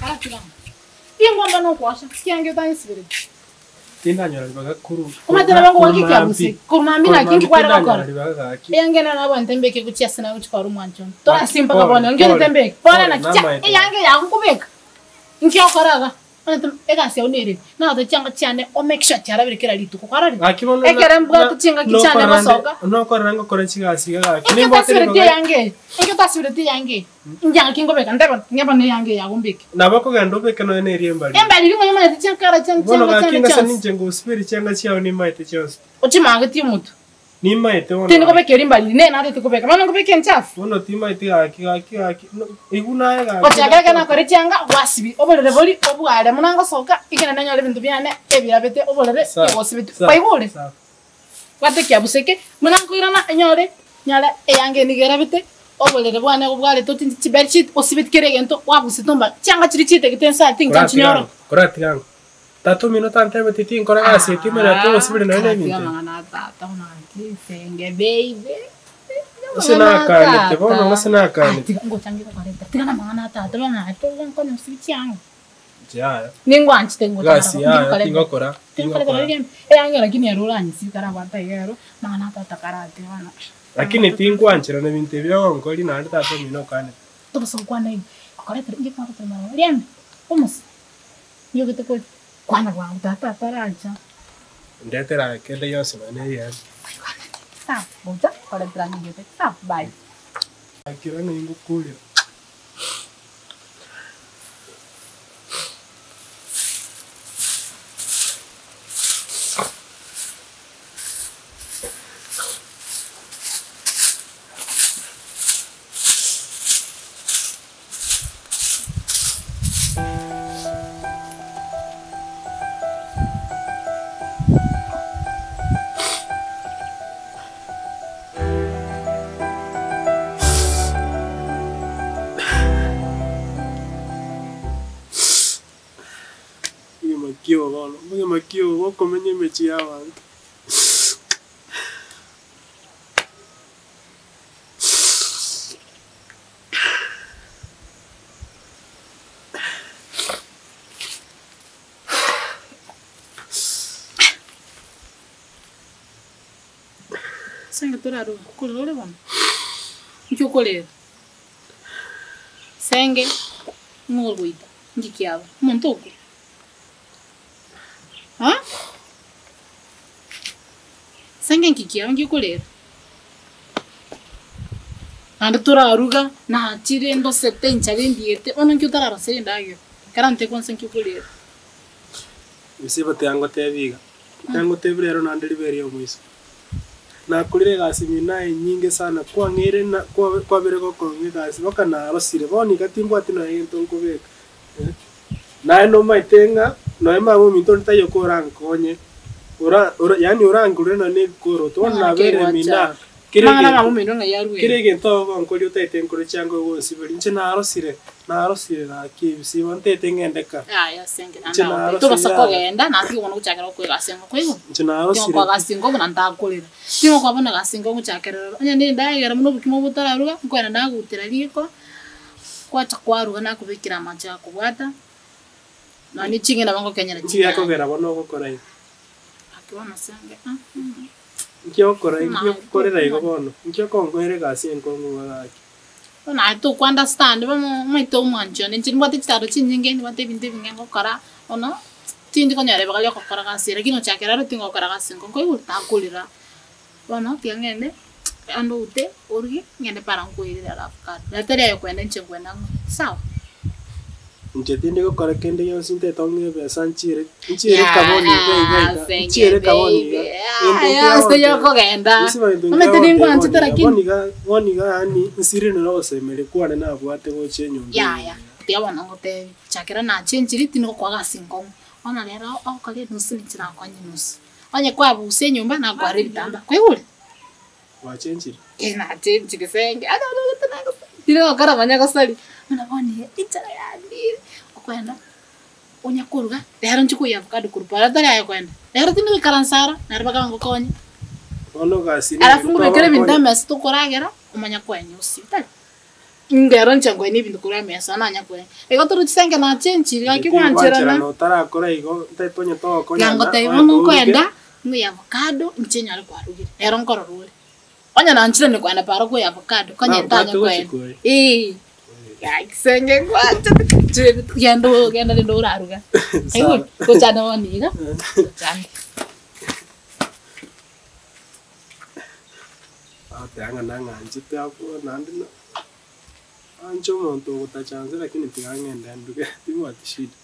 Karatiga amo. Tingomba nokoacha, kiange otansibereti. Tindanyora ribaga korwa Omanyete nabo korwa ngogokia maambia. kiabusi, korwa maambia Korwa naki maambia inki kware tindanyora gokora? ribaga gaki. Eyange nero nabwate mbeke gochia ase nagochia kora omwancho one. Gaki Torasi mpaka pole, bono, inki pole, otete mbeke? Bono pole, naki chia, namaete. eyange yago nkobeka, inki okora iga? Omanyete egasi yao nere, nagote chianga chiane o make sure chiarabire kera rituko, kwarorire? Gaki bono na- Ekere mbwate na- chingaki chiane nokorora nde- gosoka, nokorora ngokora chigasi iga gaki. inki Nimbwate otasibereti ribaga eyange eye? Inki otasibereti eyange eye? Inki nkobeka? Ntebe, ng'e bono eyange eye yago mbeke. Nabo okogenda obeke nonya na eria embariri. Embariri ng'o omanyete chinkara chiane Bono chianga gaki chiane ngase chionsi. ninche ngosiberi chianga chiao nimaete chionsi. Ochimagetie omotwe. Nimaete bono Tindi gaki. kobeka eria mbariri, nere narete kobeka, bono nkobeka enchafu. Bono timaeti gaki gaki gaki no igu naye gaki Gochaka ekero nakore chianga, gwasibia oborere boria obware buna ngosoka, ekero nanyore ebinto biane ebirabete oborere Sawa, egosibeti. sawa, Kwaigure? sawa. Bwata ekiabuso eke, buna nkoirana enyore, nyore eyanga eye nigo erabete, oborere bwane nigo bwarete otinche chibedsheet, osibeti kera egento, kwabusete omba chianga chiria chiitegete inse aria tinkanchinyora. Koratiga ango, koratiga ango. Tata omino tantebeti tinkora gasi eye timanyeti ogosibire nonya na Karatiga ebinto ebi. amang'ana a tata buna gaki esenge baby. Gose nakanete bono gose nakanete. Tiga ngocha ngire koreta, tiga na amang'ana a tata bono naye togonkonya gosibi chianga. Yaya. Ningwanchete ngocha Egasi naro, yaya tinkoreta. tingokora, Tinkoreta tingokora. riria eyange lakini ero oranyisibe karabwate iga ero, mang'ana a tata karatiga bono. Lakini tinkwancherana ebinto ebi ogonkori naende tata omino okanete. Tobasa gokwana igo, okoretera inche kwaretera maroba riambe, omosa, niogete kori kwana bwango tata ataracha. Ndetera kende gionsi nonya na eriembe. Sawa, gocha koretera nigete, sawa, bye. Akira ng'a ingokurera. Obogima ki obo bono? Obogima ki obo bokomenya emechie y'abanto? Ase engaki torarue okorera ore bono, inki okorera? Senge, ng'o ogoita? Inki kiaba? Omonto okure? Haa? Senge inki kiaba inki okorera? Naende toraruga, nachire ndosete enchara endiete, bono inki otararosere endagera? Ekero nte kwansa inki okorera? Gose tiga ngotebie iga. Nangotebie rero naende ribe ri'omoiso. Nakorire egasi mino aye enyinge sana, kwang'eire na kwa kwabere gokong'a egasi mpaka narosire, bono iga timbwati nonya gento nkobeka eh. Naye nomaete ng'a nonya mama ominto onde taiyo korankonye, ora ora yaani orangorere nonya na ebikoroto, bono nabere mino aa. Kera Amang'ana egento, amabomino ng'ai arwere. kera egento ogonkoria otaete nkore chianga ogonsiberi, inche narosire, narosire gaki ebisibo ntaete ng'ende ka. Yaya ase enchera Inche nagotebi, narosire tobasa yaya. kogenda natige bono gochakera gokoa egasi engo kwaigwa? Inche narosire Tingokoa gasi engo buna ntakorera, tingokoa bono egasi engo ngochakera rero, onye na endagera buna obokima obo botararuga, nkoenda nagutera riko, kwacha kwaruga nakobekera amache akobwata, nonya ne ching'eni nabo ngokenyera Inki chinyanya. gekogera bono ogokora iga? Gaki bono ase enge ah. Inki ogokora inki ogokorera igo bono? Inki okonkoera egasi enkong'u iga gaki? Bono aye toko understand bono omanyete omwanchi one inche nimbwate chitaro chinyinge nimbwate ebinto ebinge ngokora bono tindi konyora ribaga ria ogokora gasi eye lakini gochakera rero tingokora gasi nko nkoigwa takorera bono tiga ng'ende ande oute oruge ng'ende para nkoirere alafu kando nere tari aye okoenda inche nkoenda ng'o sawa. Inche tindi gokora kende gionsi ntaete ong'e ebesa nchiere nchiere kaboni iga iga iga nchiere kaboni iga gento nkiya gontebia gose bagento nkiya gontebia bono iga bono iga bono iga yaani nsire nere ogosemeria kwane nabwate gocha enyomba eye Yaya, tiga bono ngotebie, chakera nachenchiri tindi gokoa gasi nkong'u, bono rero ogokora enusu ninche nakonya enusu, onye kwabusa enyomba nakwara ebitambaa, kwaigure? Gwachenchire? Eh nachenchire senge, tindi gokora manya gosari, buna bono iga enchara yandire, okoenda onya koruga, rero inche koiyia avocado korwa para tari aye koenda, rero tindi goikaransa aro, naro mpaka ngokonye. Bono gasi nere Alafu ngobekere ebinto togokonya. emesa tokoragera, omanye koenya osie, tari? Ngero inche nkoenia ebinto korwa emesa nanya koenia. Igo torochi senge nachenchiri gaki gwancherana. Gwancherana otarakora igo, ntaete onye togokonyana, Yangotebia onye bono toruge. nkoenda, ng'oe avocado, inche nyore kwarugire, ero nkorora ore. Onye nanchire nikoenda paro koe avocado, konya Nabwate ntanya gochi koenda. koe. Eeh, gaki senge ngwanchete genda genda rende oraruga. Sawa. Tochane bono iga, tochane. Agoteba ng'a nang'anchete abwo naende na anche omonto ogotachanse lakini tiga ng'ende nduge, tibwati shida.